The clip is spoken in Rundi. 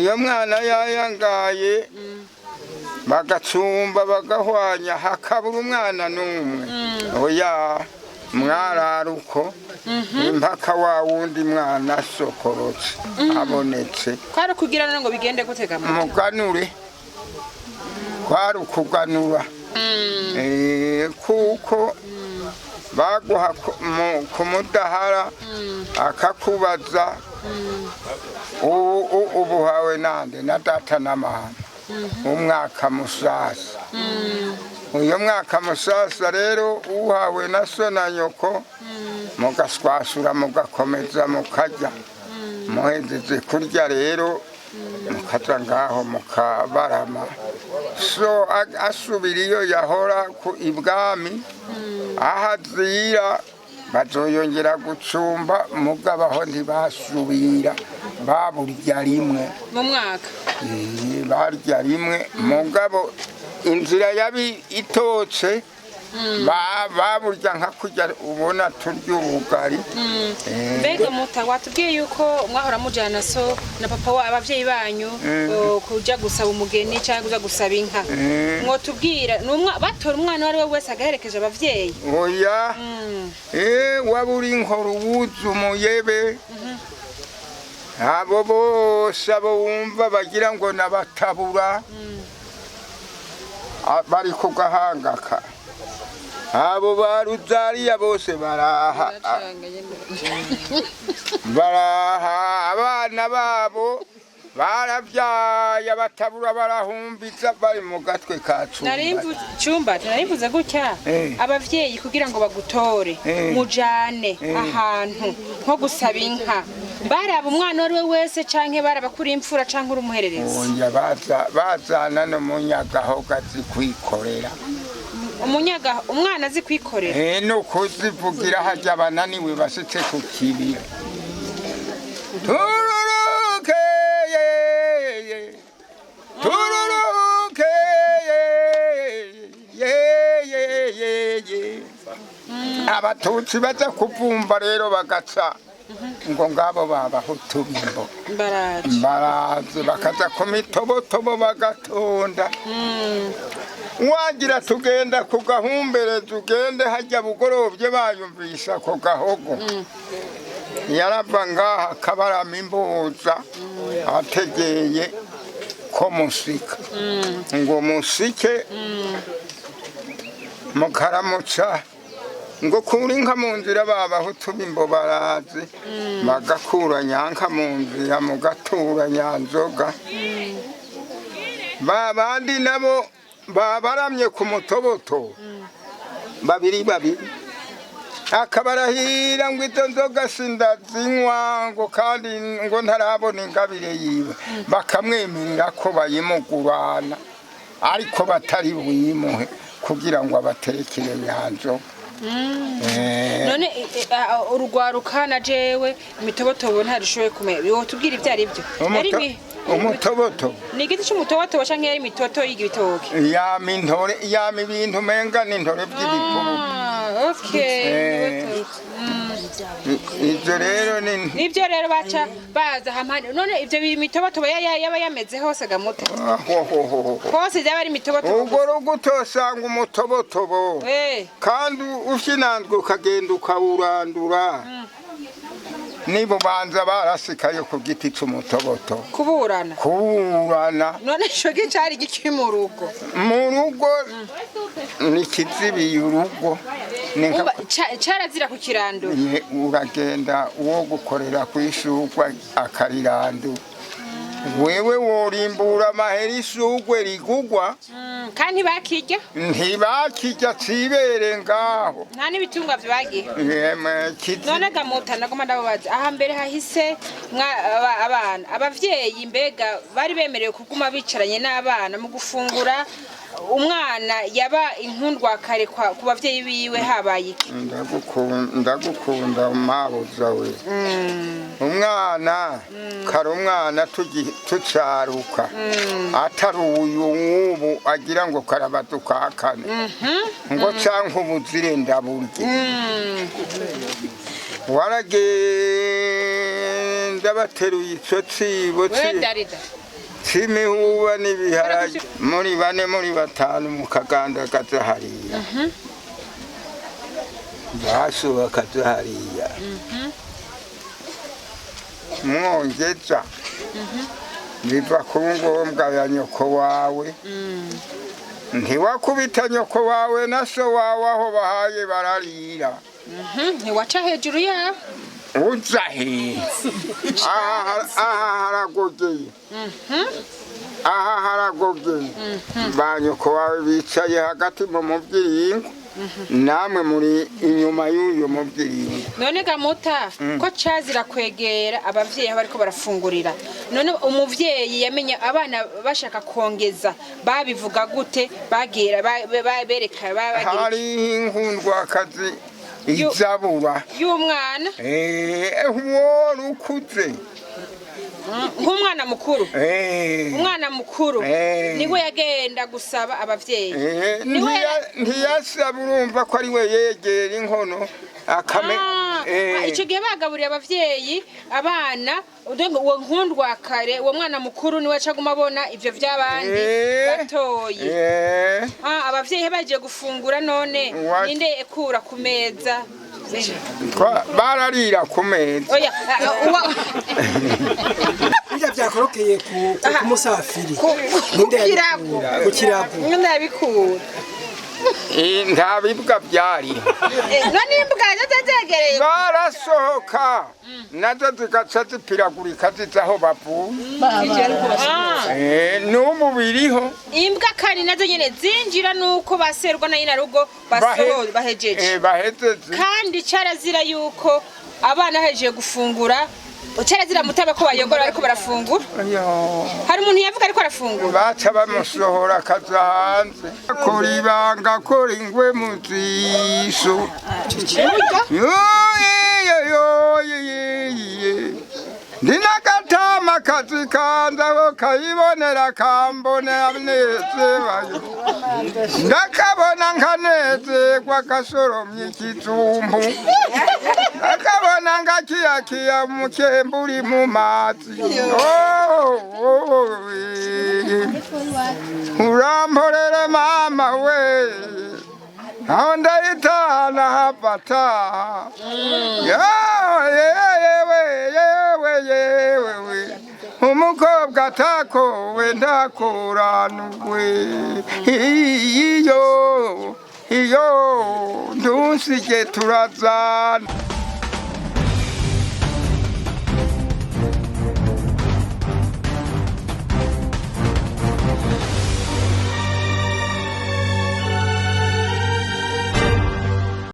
Uyo mwana yayangaye, bagacumba, bagahwanya, hakabura umwana n'umwe. Oya, mwarara uko impaka wa wundi mwana asokorotse, abonetse. Kwari ukugira none ngo bigende gutega muta? Muganure, kwari ukuganura. Kuko baguha ku mudahara, akakubaza ubu ubuhawe nande? Na data na mama. Umwaka musasa, uyo mwaka musasa rero uhawe na so na nyoko, mugaswasura, mugakomeza, mukarya. Muhejeje kurya rero, mukaja ngaho mukabarama. So asubira iyo yahora ku ibwami, aho azira bazoyongera gucumba. Mugabo aho ntibasubira, baburya rimwe mu mwaka. Barya rimwe, mugabo inzira yabi itotse, baburya nka kurya ubona turya ubugari. Mbega muta, watubwiye yuko mwahora mujana so na papa wa abavyeyi banyu kuja gusaba umugeni cyangwa kuja gusaba inka. Mwotubwira batora umwana uwo ari we wese agaherekeje abavyeyi? Oya. Waba uri inkoro, uwuzi umuyebe, abo bose abo wumva bagira ngo nabatabura bari ku gahangaka, abo ba Ruzariya bose baraha, baraha abana babo barabyaye, abatabura barahumbiza bari mu gatwe ka Cumba. Cumba, narimvuze gutya: abavyeyi kugira ngo bagutore, mujane ahantu nko gusaba inka, baraba umwana uwo ari we wese, canke baraba kuri imfura canke uri umuhererezi? Oya, baza bazana no munyagahoga azi kwikorera. Umunyaga, umwana azi kwikorera. No kuzivugira hajya bananiwe bashitse ku kibira, tururuke ye, tururuke ye, ye, ye, ye. Abatutsi baza kuvumba rero, bagaca ngo ngabo babahutu bimbo. Baraje. Baraze, bakaza ku mitobotobo, bagatonda. Wagira tugenda ku gahumberezi, ugende hajya bugorovye, bayumvisa ku gahogo. Yarava ngaha akabarama imbuza, ategeye ko musika, ngo musike mukaramuca, ngo kura inka mu nzira, babahutu b'imbo barazi, bagakura nyanka mu nzira, mugatura nyanzoga. Ba bandi nabo babaramye ku mutoboto babiri babiri, akabarahira ngo izo nzoga sindazinywa, ngo kandi ngo ntarabona ingabire yiwe. Bakamwemerera ko bayimugurana, ariko batari buyimuhe kugira ngo abaterekere nyanzoga. None urugwaruka na jewe imitobotobo ntarushoboye kumenya, wotubwira ibyo ari byo? Yari Umutoboto. Ni igiti c'umutobotobo canke yari imitoto y'ibitoke? Yama intore, yama ibintu umenga ni intore by'ibipfubu. Ah, okay. Ibyo rero ni Nibyo rero baca baza hampande. None ivyo mitobotobo yaba yameze hose gamuta? Ahohoho. Hose byaba ari imitobotobo? Ubwo rugo utosanga umutobotobo, kandi ushinanzwe ukagenda ukawurandura, nibo banza barasikayo ku giti c'umutoboto. Kuburana. Kuburana. None ico gicari giki mu rugo? Mu rugo ni kizibiye urugo, ni nka Umva, carazira kukirandura. Uragenda uwo gukorera ku ishurwe akarirandura, wewe worimbura amahera ishurwe rigugwa. Kandi ntibakirya. Ntibakirya, cibere ngaho. Nta n'ibitungwa vyagiha. Yemwe, None gamuta, nagoma ndababaza, aha mbere hahise abana, abavyeyi mbega bari bemerewe kuguma bicaranye n'abana mu gufungura? Umwana yaba inkundwa kare ku bavyeyi biwe, habaye iki? Ndagukunda mabuza we. Umwana kare, umwana tucaruka, atari uyu w'ubu agira ngo karabadukakane, ngo canke ubuzire ndaburye, waragenda bateruye ico cibo. We darida. C'imihuba n'ibiharage, muri bane, muri batanu, mukagandagaza hariya, basohokaza hariya, mwongeza biva ku ngombwa ya nyoko wawe. Ntiwakubita nyoko wawe na so wawe aho bahaye bararira. Ntiwaca hejuru yabo. Uza he? Aha haragogeye, aha haragogeye. Ba nyoko wawe bicaye hagati mu mubyiringo, namwe muri inyuma y'uyu mubyiringo. None gamuta, ko cazira kwegera abavyeyi aho bariko barafungurira, none umuvyeyi yamenya abana bashaka kongeza babivuga gute? Bagira bereka bagira iki? Hariho inkundwakazi izabura y'umwana. Wori ukuze. Nk'umwana mukuru. Umwana mukuru niwe yagenda gusaba abavyeyi. Niwe Ntiyasaba, urumva ko ari we yegera inkono akame. Ah, ico gihe bagaburiye abavyeyi abana, donc uwo nkundwa kare, uwo mwana mukuru niwe aca aguma abona ivyo vy'abandi batoyi. Ah, abavyeyi bagiye gufungura none ninde ekura ku meza? Bararira ku meza. Oya, Bijya byakorokeye ku musafiri, ku ninde kirago. yabikura? Ku kirago. Ninde yabikura? Nta bibwa byari. None imbwa nazo zegereye? Barasohoka nazo zigaca zipiragurika ziza aho bavuye. Ah, N'ubu biriho. Imbwa kandi nazo nyene zinjira nuko baserwa na nyina rugo basoho bahejeje. Bahejeje. Kandi carazira yuko abana bahejeje gufungura, carazira mutaba ko bayogora bariko barafungura. Yo. Hari umuntu yavuga ariko arafungura. Baca bamusohora akaza hanze, kora ibanga, kora ingwe mu ziso. Ndi n'agatama kazi kanze aho kayibonera kambonera nezebayo, ndakabona nkanezerwa gasoromye ikizumbu, ndakabona ngakiyakiya mukembe uri mu mazi. Oh, oh, eh. Uramporere mama we, aho ndayitahana hapata yewe yewe yewe we, umukobwa atakowe ntakoranurwe, iyo iyo ntusige turazana.